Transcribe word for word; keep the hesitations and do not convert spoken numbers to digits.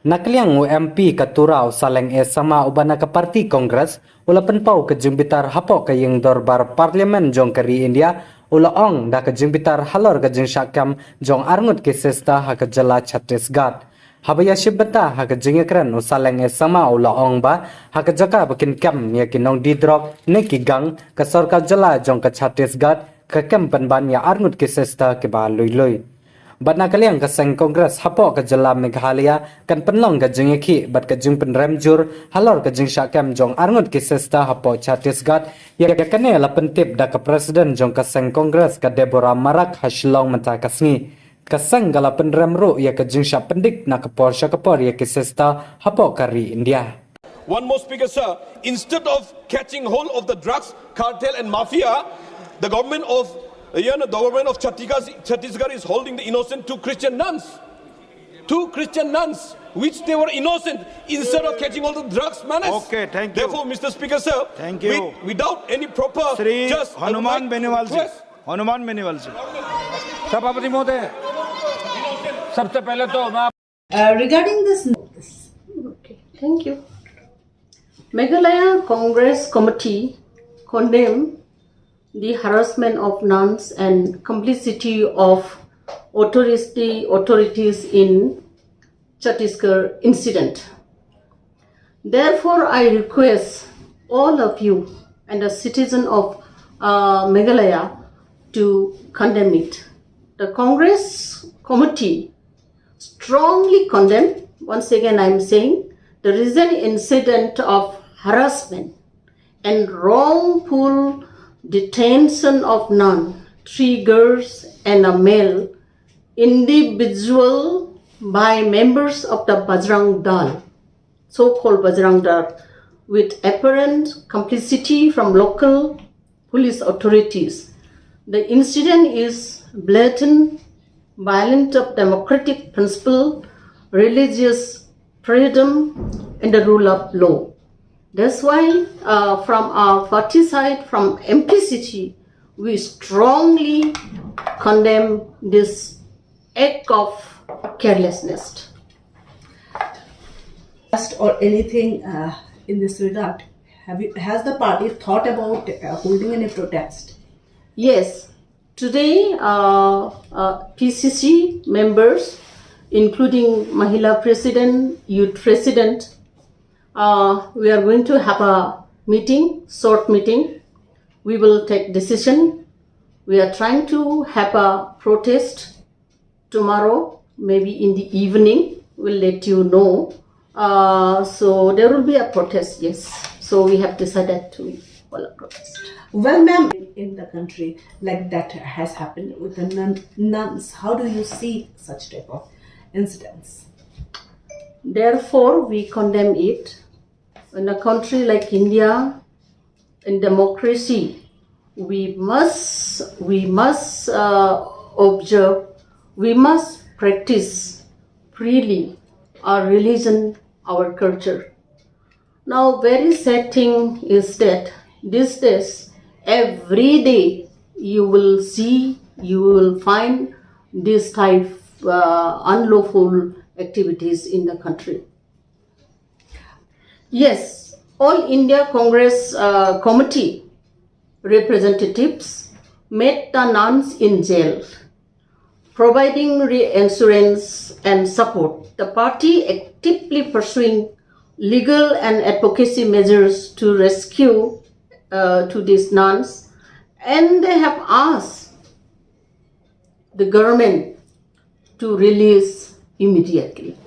Na ka liang u M P ka Tura u Saleng A Sangma uba na ka party Congress u la pynpaw ka jingbitar hapoh ka ïing dorbar Parliament jong ka ri India, u la ong da ka jingbitar halor ka jingshah kem jong arngut ki sister ha ka jylla Chhattisgarh. Haba ïashim bynta ha ka jingïakren u Saleng A Sangma u la ong ba ha ka jaka ba kin kem ïa ki nongdie drok ne ki gang, ka sorkar jylla jong ka Chhattisgarh ka kem pynban ïa arngut ki sister kiba lui lui. Bad na ka liang ka seng Congress hapoh ka jylla Meghalaya kan pynlong ka jingïakhih bad ka jingpynrem jur halor ka jingshah kem jong arngut ki sister hapoh Chhattisgarh. Ïa kane la pyntip da ka President jong ka seng Congress ka Deborah Marak ha Shillong mynta ka sngi. Ka seng ka la pynrem ruh ïa ka jingshah pyndik na ka por sha ka por ïa ki sister hapoh ka ri India. One more speaker, sir. Instead of catching hold of the drugs cartel and mafia, the government of, you know, the government of Chhattisgarh, Chhattisgarh is holding the innocent two Christian nuns. Two Christian nuns, which they were innocent, instead of catching hold of drugs, manes. Okay, thank you. Therefore, Mister Speaker, sir, thank you. With, without any proper, Shri just, I would Hanuman like to Beniwal ji. Request. Hanuman Beniwal ji. सभापति महोदय, सबसे पहले तो मैं Uh, regarding this, okay, thank you. Meghalaya Congress Committee condemn the harassment of nuns and complicity of authority, authorities in Chhattisgarh incident. Therefore, I request all of you and the citizen of uh, Meghalaya to condemn it. The Congress committee strongly condemn, once again I am saying, the recent incident of harassment and wrongful detention of nun, three girls and a male individual by members of the Bajrang Dal, so-called Bajrang Dal, with apparent complicity from local police authorities. The incident is blatant violation of democratic principle, religious freedom, and the rule of law. That's why, uh, from our party side, from M P C C, we strongly condemn this act of carelessness. Protest or anything uh, in this regard? Have you, has the party thought about uh, holding any protest? Yes. Today, uh, uh, P C C members, including Mahila President, Youth President, uh, we are going to have a meeting, short meeting. We will take decision. We are trying to have a protest tomorrow, maybe in the evening, we'll let you know. Uh, so there will be a protest, yes. So we have decided to call a protest. Well, ma'am, in the country like that has happened with the nun- nuns, how do you see such type of incidents? Therefore, we condemn it. In a country like India, in democracy, we must we must uh, observe, we must practice freely our religion, our culture. Now, very sad thing is that these days, every day you will see, you will find this type uh, unlawful activities in the country. Yes, All India Congress uh, Committee representatives met the nuns in jail, providing reassurance and support. The party actively pursuing legal and advocacy measures to rescue uh, to these nuns, and they have asked the government to release immediately.